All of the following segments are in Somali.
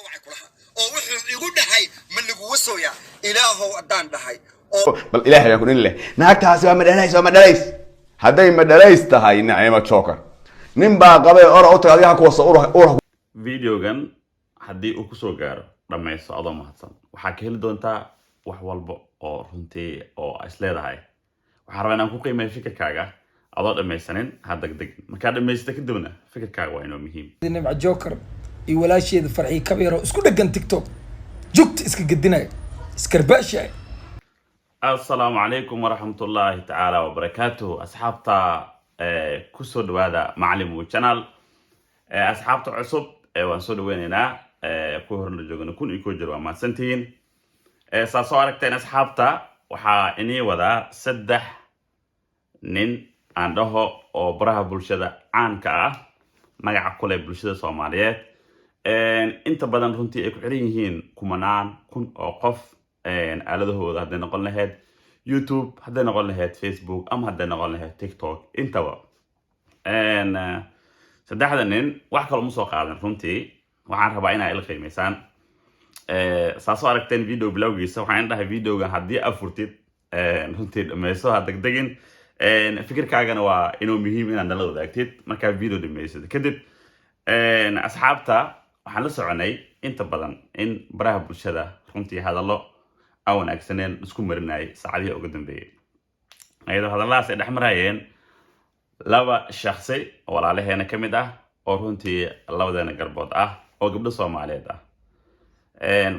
Soo wacay kulaha oo wuxuu igu dhahay, "Ma lagu wasooyaa?" Ilaahow haddaan dhahay oo Bal Ilaahay baan ku dhin leh, naagtaasi waa madhalays, waa madhalays. Hadday madhalays tahay Naciimo Joker, nin baa qabay, ora u taga, adiga ha kuwasa ura ura. Videogan haddii uu kusoo gaaro, dhammaysto adoo mahadsan. Waxaa ka heli doontaa wax walba oo runtii oo is leedahay. Waxaan rabaa inaan ku qiimeeyo fikirkaaga adoo dhammaysanin. Ha degdegin, markaa dhammaysata kadibna fikirkaaga waa inoo muhiim. Nimca Joker iyo walaasheeda Farxii Kabyaro isku dhegan TikTok, jugta iska gedinaya, iskarbaashaya. Assalaamu calaykum waraxmatullaahi tacaala wabarakaatuhu. Asxaabta, kusoo dhawaada Macalin Wu Channel. Asxaabta cusub waan soo dhaweyneynaa. Kuwa horena joogana 1001 jir, waa mahadsantihiin. Saa soo aragteen, asxaabta, waxaa inii wadaa saddex nin aan dhaho oo baraha bulshada caanka ah, magaca kule bulshada Soomaaliyeed. Inta badan runtii ay ku xiran yihiin kumanaan kun oo qof aaladahooda, hadday noqon lahayd YouTube, hadday noqon lahayd Facebook, ama hadday noqon lahayd TikTok intaba. Saddexda nin wax kale uma soo qaadan runtii, waxaan rabaa inaa ila qiimeysaan. Saa soo aragteen video bilowgiisa, waxaan dhahay videogan haddii aad furtid, runtii dhammayso, ha degdegin. Fikirkaagana waa inuu muhiim inaad nala wadaagtid markaa video dhamaysid kadib. Asxaabta, waxaan la soconay inta badan in baraha bulshada runtii hadallo aan wanaagsaneen isku marinayay saacadihii ugu dambeeyey, iyadoo hadalladaas ay dhex marayeen laba shaksi oo walaalaheena ka mid ah, oo runtii labadeena garbood ah, oo gabdho Soomaaliyeed ah.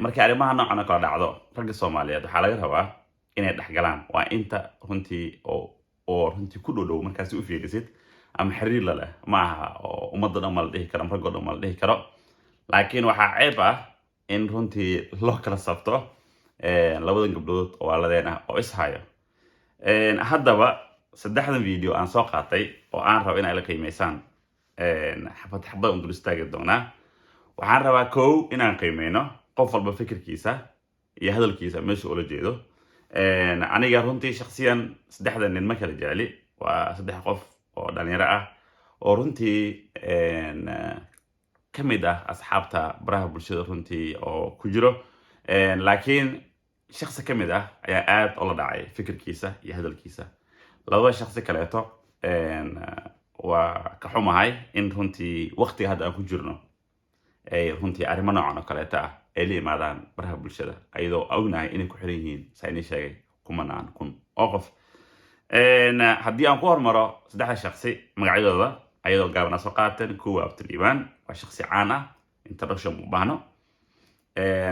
Markii arrimaha noocan oo kala dhacdo, ragga Soomaaliyeed waxaa laga rabaa inay dhexgalaan. Waa inta runtii oo runtii ku dhow dhow markaasi u fiirisid ama xiriir la leh. Ma aha oo ummadda dhan ma la dhihi karo ama raggoo dhan ma la dhihi karo, laakiin waxaa ceeb ah in runtii loo kala sabto labadan gabdhood oo walaaladeen ah oo ishayo. Haddaba saddexdan video aan soo qaatay oo aan rabo in ay la qiimeysaan, xabad xabad un dul istaagi doonaa. Waxaan rabaa kow inaan qiimeyno qof walba fikirkiisa iyo hadalkiisa meesha ula jeedo. Aniga runtii shaksiyan saddexda nin ma kala jecli. Waa saddex qof oo dhalinyaro ah oo runtii ka mid ah asxaabta baraha bulshada runtii oo ku jiro, laakiin shaksi ka mid ah ayaa aad ula dhacay fikirkiisa iyo hadalkiisa. Labada shaksi kaleeto waa ka xumahay in runtii waqtiga hadda aan ku jirno ay runtii arrimo noocan oo kaleeto ah ay la yimaadaan baraha bulshada, ayadoo ognahay inay ku xiran yihiin, saa inii sheegay, kumanaan kun oo qof. Haddii aan ku hormaro saddexda shaksi magacyadooda ayadoo gaabana soo qaateen: kuwa Abtiliibaan waa shaksi caan ah, introduction u baahno.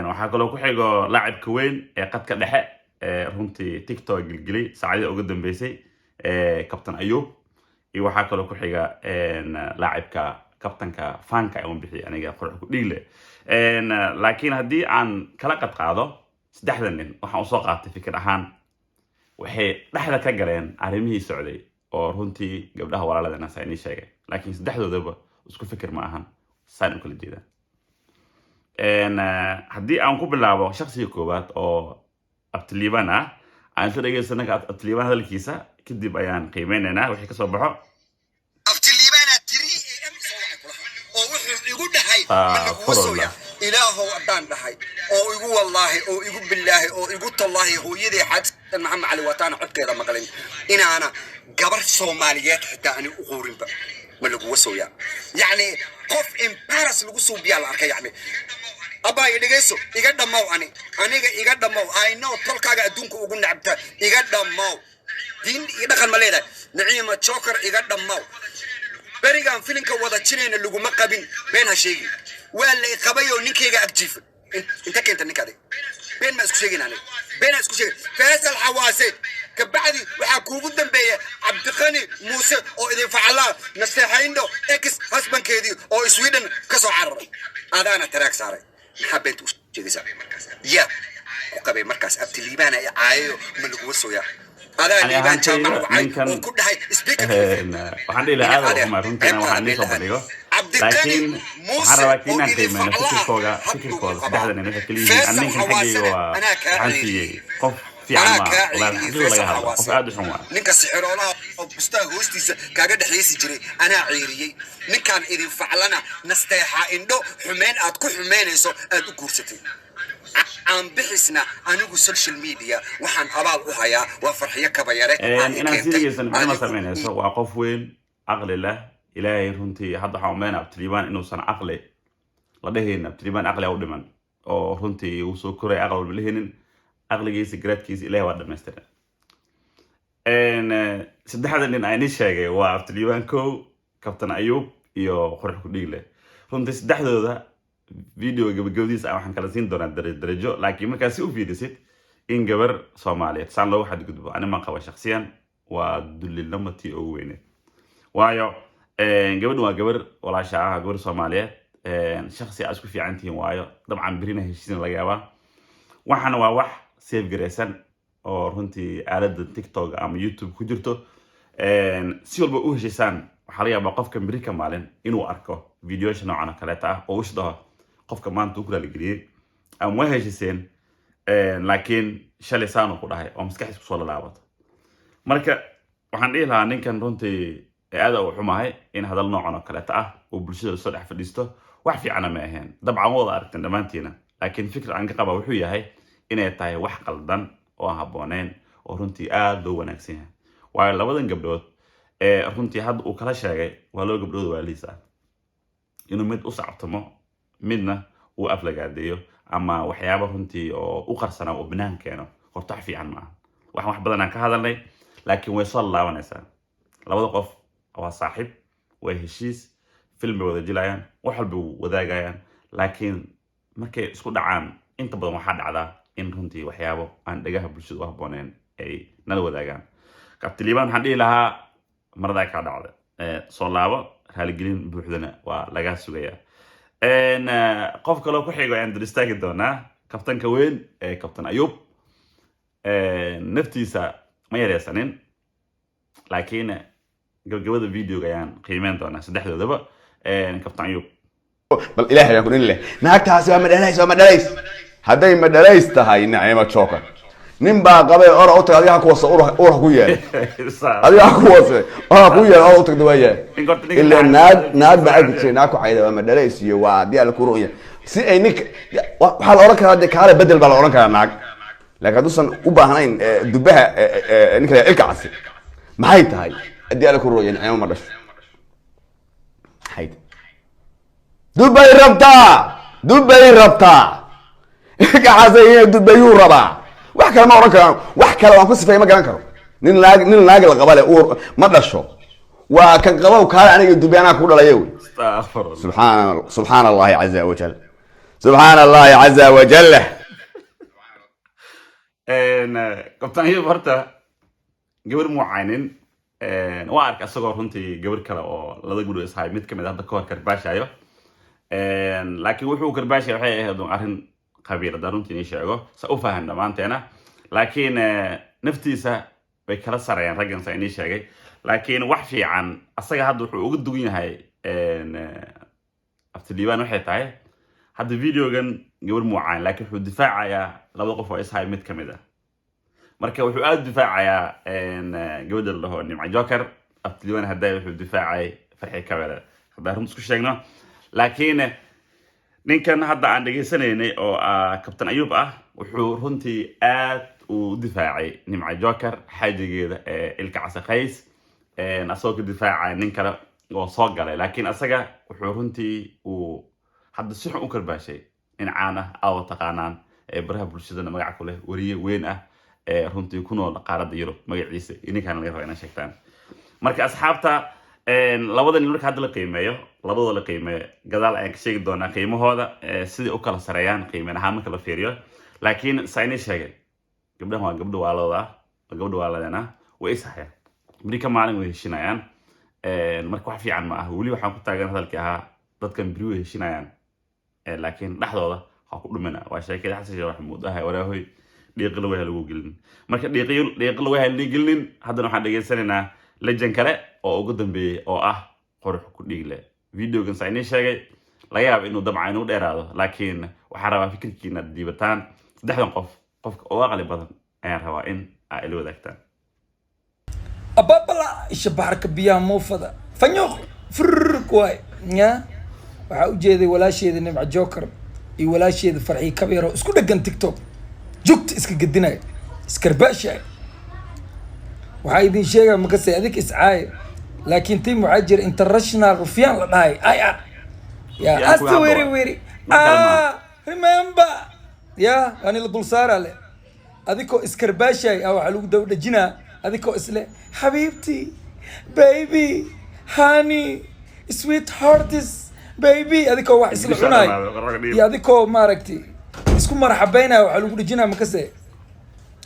Waxaa kaloo ku xigo laacibka weyn ee qadka dhexe ee runtii TikTok gilgilay saacadii ugu dambeysay, Captain Ayub. Iyo waxaa kaloo ku xiga laacibka kabtanka fanka aan bixiyay aniga, Qurux ku Dhiigle. Laakiin haddii aan kala qad qaado saddexda nin, waxaan usoo qaatay fikir ahaan waxay dhexda ka galeen arrimihii socday oo runtii gabdhaha walaaladana, saa inii sheegay, laakiin saddexdoodaba isku fikir ma ahan, saan u kala jeedaan. Haddii aan ku bilaabo shaksiga koowaad oo Abtiliibaan ah, aan isla dhegeysana Abtiliibaan hadalkiisa, kadib ayaan qiimeynaynaa wixii kasoo baxo. Abtiliibaanaa 3 a.m. soo wacay kulaha oo wuxuu igu dhahay, "Ma lagu wasooyaa?" Ilaahow haddaan dhahay oo igu wallaahi oo igu billaahi oo igu tallaahi, hooyadii Xasan Maxamed Cali wataana codkeeda maqlin inaana gabar Soomaaliyeed xitaa ani u quurinba. Ma lagu wasooyaa? Yacni qof embarrass lagu suubiyaa la arkay. Yacni abbaayo, dhegayso, iga dhammow, ani aniga iga dhammow. I know tolkaaga adduunka ugu nacabta. Iga dhammow, diin iyo dhaqan ma leedahay? Naciima Joker, iga dhammow. Berigaan filinka wada jirayna laguma qabin, been ha sheegin. Waa la iqabay oo ninkayga agjiifa. Inta keenta ninka adig, been ma isku sheegin, aniga been ha isku sheegin. Faysal Xawaase, kabacdi waxaa kuugu dambeeya Cabdiqani Muuse oo idin facalaa Nasteexayndho, ex husbandkeedii oo Sweden ka soo cararay, adaana taraag saaray. Maxaa beenta u sheegaysaa? Yaa ku qabay markaas? Abtiliibaana i caayayo, "Ma laguwa sooyaa?" Adaa Ani Liibaan ahaantayda Jaamac wacay ninkan oo ku dhahay speaker. Waxaan dhihi lahaa aad u xumay runtii inaan waxaan idiin soo bandhigo, laakiin waxaan rabaa ki inaan qiimeyno fikirkooda. Saddexda nin waxay kala yihiin. Ani ninkan xaggayga waa waxaan siiyey qof. Fiican Anaa maaha. kaa Wallahi ceyriyey xaqiiqda laga Faysal hadlo, qof Xawaase. aad u xun waa. Ninka sixiroolaha oo bustaha hoostiisa kaaga dhexaysi jiray anaa ceyriyey. Ninkaan idin faclana nasteexa indho xumeyn aad ku xumeynayso aad u guursatay. Aan bixisna anigu social media waxaan abaal u hayaa waa Farxiyo Kabayare aa i Inaan keentay. sidigaysan micno ma Adigu samaynayso. Waa qof weyn, caqli leh. Ilaahay runtii hadda waxaan umaynaa Abtiliibaan inuusan caqli la dhahayn. Abtiliibaan caqli u dhiman oo runtii uu soo koraya aqal walba lahaynin. Caqligiisa, garaadkiisa Ilaahay waa dhamaystiray. Saddexda nin aan ii sheegay waa Abtiliibaan kow, Kabtan Ayuub iyo Qurux ku Dhiigle. Runtii saddexdooda video gabagabadiisa ah waxaan kala siin doonaa darajo, laakiin markaa si u fiirisid in gabar Soomaaliyeed saan loogu xadgudbo, ani ma qaba shakhsiyan, waa dullinimo tii ugu weyneed. Waayo gabadhan waa gabar walaasha ah, gabar Soomaaliyeed, shakhsi aad isku fiican tihiin. Waayo dabcan berina heshiisna laga yaabaa. Waxaana waa wax save garaysan oo runtii aaladda TikTok ama YouTube ku jirto. Si walba u heshiisaan, waxaa laga yaabaa qofka beri ka maalin inuu arko videosha noocan oo kaleeta ah oo is dhaho qofka maanta uu ku raaligeliyey ama waa heshiiseen, laakiin shalay saanu ku dhahay oo maskaxiis kusoo lalaabato. Marka waxaan dhihi lahaa ninkan runtii aad u xumahay in hadal noocan oo kaleeta ah uu bulshada soo dhex fadhiisto. Wax fiicana ma ahayn. Dabcan wada aragteen dhammaantiina, laakiin fikir aan ka qaba wuxuu yahay inay tahay wax qaldan oo aan habbooneyn oo runtii aad loo wanaagsan yahay. Waayo labadan gabdhood ee runtii hadda uu kala sheegay waa laba gabdhood waalihiis ah. Inuu mid u sacabtamo, midna uu aflagaadeeyo ama waxyaaba runtii oo u qarsanaa oo binaan keeno, horta wax fiican maaha. Wax badan aan ka hadalnay, laakiin way soo laabanaysaa. Labada qof waa saaxiib, waa heshiis, film bay wada jilayaan, wax walbay wadaagayaan, laakiin markay isku dhacaan inta badan waxaa dhacdaa in runtii waxyaabo aan dhagaha bulshada u habbooneen ay nala wadaagaan. Kabtiliibaan waxaan dhihi lahaa maradaa kaa dhacda, soo laabo, raaligelin buuxdana waa lagaa sugayaa. Qof kaloo ku xigo ayaan dul istaagi doonaa, kabtanka weyn ee Kabtan Ayuub. Naftiisa ma yareysanin, laakiin gabagabada videoga ayaan qiimeyn doonaa saddexdoodaba. Kabtan Ayuub. Bal Ilaahay baan ku dhin leh, naagtaasi waa madhalays, waa madhalays. Hadday madhalays tahay Naciimo Joker, nin baa qabay. Ora u tag, adiga ha kuwase, ur ha ku yeelo, adiga ha kuwase, ur ha ku yeelo, ora u tagda waa yahay. Ilaa naag baa arki jiray naag ku cayda waa madhalays iyo waa haddii Alla ku roon yahay si ay ninka. Waxaa la ohan karaa dee kaale bedel baa la ohan karaa naag, laakiin hadduusan u baahnayn dubaha ninka la ilka casi maxay tahay? Haddii Alla ku roon yahay Naciimo ma dhasho, maxay tahay? Dubay rabtaa, dubay rabtaa, ilka casi dubayuu rabaa. Wax kale ma ohan karo, wax kale waan ku sifeey ma garan karo. Nin naag la qaba le uur ma dhasho. Waa kan qabow kaale aniga dubay anaa ku dhalaya wey. Subxaan Allahi caza wajal, subxaan Allahi caza wajal. Kabtan Ayub horta gabar muu caynin. Waa arka isagoo runtii gabar kale oo laba guri ishay mid kamid hadda kahor karbaashayo, laakiin wuxuu karbaashaya waxay ahayd un arrin qabiil haddaan runtii inii sheego sa u fahan dhammaanteena. Laakiin naftiisa way kala sarayaan raggan sa inii sheegay. Laakiin wax fiican asaga hadda wuxuu uga dugan yahay Abtiliibaan waxay tahay hadda videogan gabar muu cayn, laakiin wuxuu difaacayaa labada qof oo ishay mid kamid ah. Marka wuxuu aada difaacayaa gabadha la dhaho Nimco Joker. Abtiliibaan hadday wuxuu difaacay Farxi Kabere haddaan runta isku sheegno. Laakiin ninkan hadda aan dhegaysanaynay oo ah Kabtan Ayuub ah wuxuu runtii aad uu u difaacay Nimco Joker xaajigeeda ee Ilka Case Qays, asagoo ka difaacaya nin kale oo soo galay. Laakiin asaga wuxuu runtii uu hadda si xun u karbaashay nin caan ah aawa taqaanaan ee baraha bulshadana magaca ku leh, weriye weyn ah ee runtii ku nool qaaradda Yurub. Magaciisa ninkaan laga raba inaa sheegtaan. Marka asxaabta, labada nin marka hadda la qiimeeyo, labadooda la qiimeeyo, gadaal ayaan ka sheegi doonaa qiimahooda, siday u kala sareeyaan qiimeyn ahaan marka la fiiriyo. Laakiin saa inii sheegay, gabdhahan waa gabdho waalooda ah, waa gabdho waaladeen ah, way ishayaan, beri ka maalin way heshinayaan. Marka wax fiican ma ah. Weli waxaan ku taagan hadalkii ahaa dadkan beri way heshinayaan, laakiin dhexdooda ha ku dhumina. Waa sheekada Xasan Sheekh Maxamuud ah, waraahoy dhiiqi lagu lagu gelin. Marka dhiiqi lagu lagu gelinin. Haddana waxaan dhegaysanaynaa legend kale oo ugu dambeeyey oo ah Qurux ku Dhiigle. Videogan saa inii sheegay laga yaabo inuu dabcan inuu dheeraado, laakiin waxaan rabaa fikirkiina aad diibataan saddexdan qof qofka ugu aqli badan. Ayaan rabaa in aa ila wadaagtaan. Ababala isha baxarka biyaha muufada fanyuuq furk waay. Ya, waxaa ujeeday walaasheeda Nimca Joker iyo walaasheeda Farxii Kabyaro isku dhegan TikTok, jugta iska gedinaya, iskarbaashaay. Waxaa idin sheegaya makase adig iscaaya, laakiin team waxaa jira International Rufyaan la dhahay ay ah ya. Rufyaan kuwii asta hadda weri waay. Weri. Mar kale maaha. Ah, remember ya, waani la dul saaraa le adikoo iskarbaashaay ah, waxaa lagu daba dhejinaa adikoo isle xabiibti, baby, honey, sweet hearts, baby, adikoo wax isla Bisha cunaay dhamaado, qorrax dhiib. Iyo adikoo maaragtay isku marxabeynaya, waxaa lagu dhejinaa makase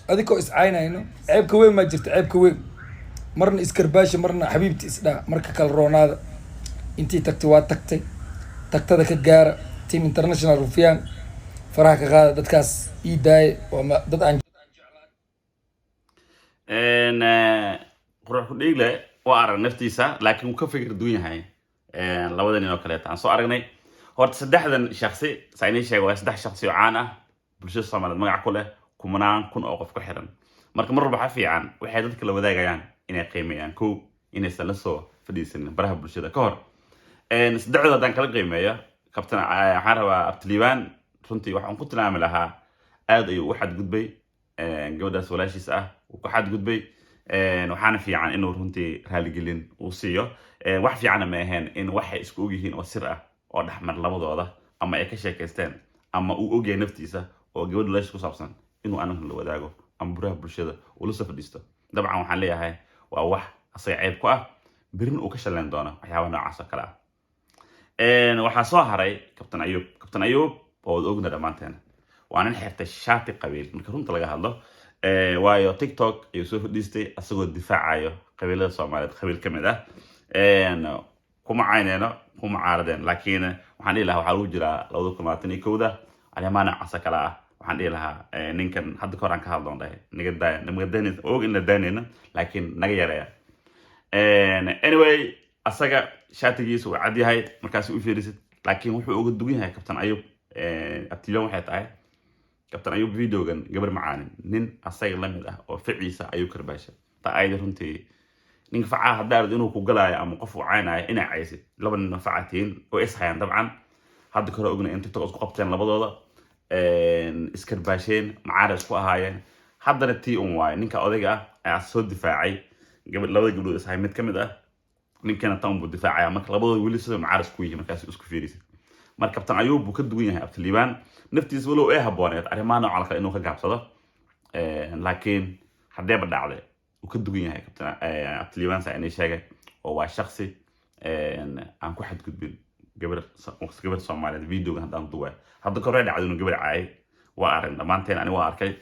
adikoo iscaynayno. Ceebka weyn maa jirta, ceebka weyn marna iskarbaasha, marna xabiibti isdhaa. Marka kala roonaada, intii tagtay waa tagtay, tagtada ka gaara. Team International Rufyaan, faraha ka qaada dadkaas, ii daaye, waa dad aan Qurux ku dhiigle waa arag naftiisa, laakiin wuu ka fikir duwan yahay labada nin oo kaleeta aan soo aragnay. Horta saddexdan shaksi, saa inii sheega, waa saddex shaksi oo caan ah, bulshada Soomaaliyeed magac ku leh, kumanaan kun oo qof ku xiran. Marka mar walba waxaa fiican waxay dadka la wadaagayaan inay qiimeeyaan kow, inaysan la soo fadhiisanin baraha bulshada ka hor. Saddexdooda haddaan kala qiimeeyo, kabtan waxaan rabaa Abtiliibaan, runtii waxaan ku tilmaami lahaa aad ayuu u xadgudbay gabadhaas walaashiis ah, uu ku xadgudbay. Waxaana fiican inuu runtii raaligelin uu siiyo. Wax fiicanna ma ahayn in waxay isku ogyihiin oo sir ah oo dhexmar labadooda, ama ay ka sheekaysteen, ama uu ogyahay naftiisa oo gabadha walaashiis ku saabsan, inuu anagu la wadaago ama buraha bulshada uu la soo fadhiisto. Dabcan waxaan leeyahay waa wax asaga ceeb ku ah, berin uu ka shaleen doono waxyaabaha noocaas oo kale ah. Waxaa soo haray Kabtan Ayuub. Kabtan Ayuub waa wada ogna dhammaanteena, waa nin xirtay shaati qabiil marka runta laga hadlo. Waayo TikTok ayuu soo fadhiistay asagoo difaacayo qabiilada Soomaaliyeed qabiil ka mid ah. Kuma cayneyno, kuma caaradeen, laakiin waxaan dhihi lahaa waxaa lagu jiraa 2021-da, arrimaha noocaas oo kale ah waxaan dhihi lahaa ninkan hadda kahor aan ka hadloon dhahay naga daaya, naga daynaysa, og in la daynayno, laakiin naga yareeya. Anyway, asaga shaatigiisa uu cad yahay markaas u fiirisid, laakiin wuxuu uga dugan yahay Kabtan Ayub Abtilion waxay tahay Kabtan Ayub videogan gabar macaanin, nin asaga la mid ah oo ficiisa ayuu karbaashay. Ta ayada runtii ninka facaa haddaa arad inuu ku galaayo ama qof uu caynayo inaa caysid, laba nin oo faca tihiin oo is hayaan. Dabcan hadda kore ogna in TikTok isku qabteen labadooda, iskarbaasheen, macaara isku ahaayeen. Haddana tii un waayo, ninka odayga ah ayaa soo difaacay gabadh, labada gabdhood is hay mid ka mid ah, ninkana tan buu difaacaya. Marka labadooda weli sida macaaris ku yihiin markaas isku fiirisid. Marka Kabtan Ayuub buu ka duwan yahay Abtiliibaan naftiisa, walow ay habooneed arrimaha noocan kale inuu ka gaabsado, laakiin haddeeba dhacday uu ka duwan yahay Kabtan Abtiliibaan, saa inay sheegay, oo waa shaksi aan ku xadgudbin gabar, gabar Soomaaliyeed. Videogan haddaan duway hadda ka hore dhacday inuu gabar caayay, waa arag dhammaanteen, ani waa arkay.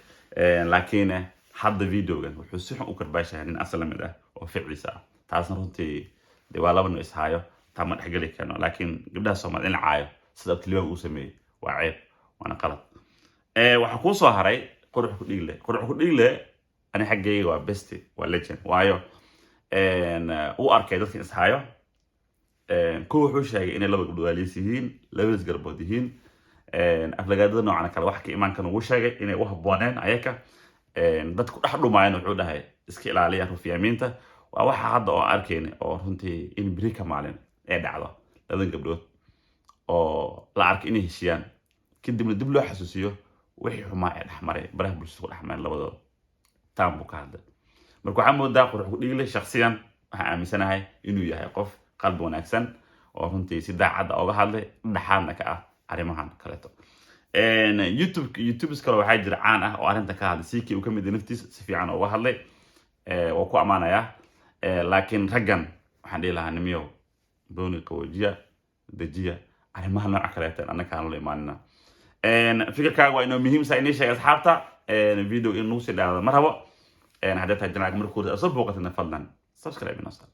Laakiin hadda videogan wuxuu si xun u karbaashahay nin asal la mid ah oo ficiisa ah. Taasna runtii dee waa laba nin ishaayo, taa ma dhexgeli karno, laakiin gabdhaha Soomaaliya in la caayo sida Abtiliibaan uu sameeyey waa ceeb, waana qalad. Waxaa kuu soo haray Qurux ku Dhiigle. Qurux ku Dhiigle ani xaggayga waa best, waa legend, waayo uu arkay dadkan ishaayo. Kuwa wuxuu sheegay inay laba gabdhood waaliis yihiin, labadaas garbood yihiin. Aflagaadada noocan kale wax ka imaan kan uu sheegay inay u habbooneen ayaka dadku dhex dhumaayeen. Wuxuu dhahay iska ilaaliya rufiyaamiinta. Waa waxa hadda oo arkayna oo runtii in beri ka maalin ay dhacdo labadan gabdhood oo la arkay inay heshiyaan, kadibna dib loo xasuusiyo wixii xumaa ee dhexmaray baraha bulshada ku dhexmaray labadooda. Taan buu ka hadlay. Marka waxaa moodaa Qurux ku Dhiigle shaksiyan waxaan aaminsanahay inuu yahay qof qalbi wanaagsan oo runtii si daacadda oga hadlay, dhexaadna ka ah arrimahan kaleeto. YouTube YouTubers kale waxaa jira caan ah oo arrinta ka hadlay, CK uu ka mid yahay, naftiisa si fiican uga hadlay, waa ku ammaanayaa. Laakiin raggan waxaan dhihi lahaa, nimiyow, booni qaboojiya, dejiya arrimaha nooca kaleetan, annaka aan la imaanina. Fikirkaaga waa inoo muhiim, saa inii sheegay asxaabta. Video in nagu sii dhaado ma rabo. Haddii tahay channelka marka hore aad soo booqatidna, fadlan subscribe inoo saar.